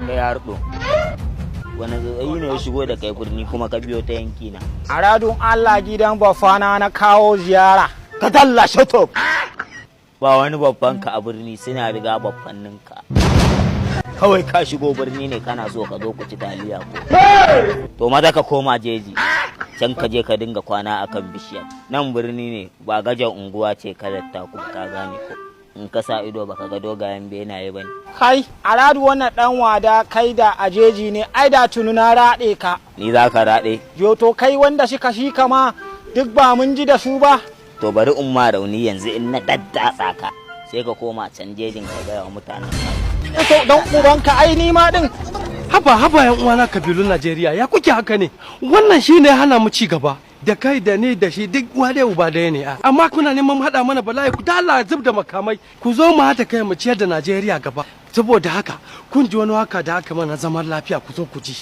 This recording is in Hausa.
Kai harɗo, wani tsautsayi ne ya shigo da kai birni kuma ka biyo ta yanki na? A radun Allah, gidan bafana na kawo ziyara. Ka dalla, shut up! Ba wani babban ka a birni, suna riga babbanninka. Kawai ka shigo birni ne kana so ka zo ku ci taliya ko? To maza ka koma jeji can, ka je ka dinga kwana akan bishiyar. Nan birni ne, ba gajan unguwa ce kalatta ku, ka gane ko? In ka sa ido baka ga dogayen benaye ba ne? Kai, a radu, wannan dan wada, kai da a jeji ne, ai da tunu na raɗe ka. Ni za ka raɗe? Yo, to kai wanda shika shi kama duk ba mun ji da su ba. To bari in ma rauni yanzu, in na daddatsa ka sai ka koma can jejin ka gaya wa mutanen ka. To don ubanka, ai ni ma din. Haba, haba, yan uwana kabilun Najeriya, ya kuke haka ne? Wannan shine hana mu ci gaba. Da kai da ni da shi duk uwa ɗaya uba ɗaya ne, amma kuna neman mu haɗa mana bala'i. Ku dala zub da makamai, ku zo mu haɗa kai mu ciyar da Najeriya gaba. Saboda haka kun ji wani waka da aka mana zaman lafiya, ku zo ku ji.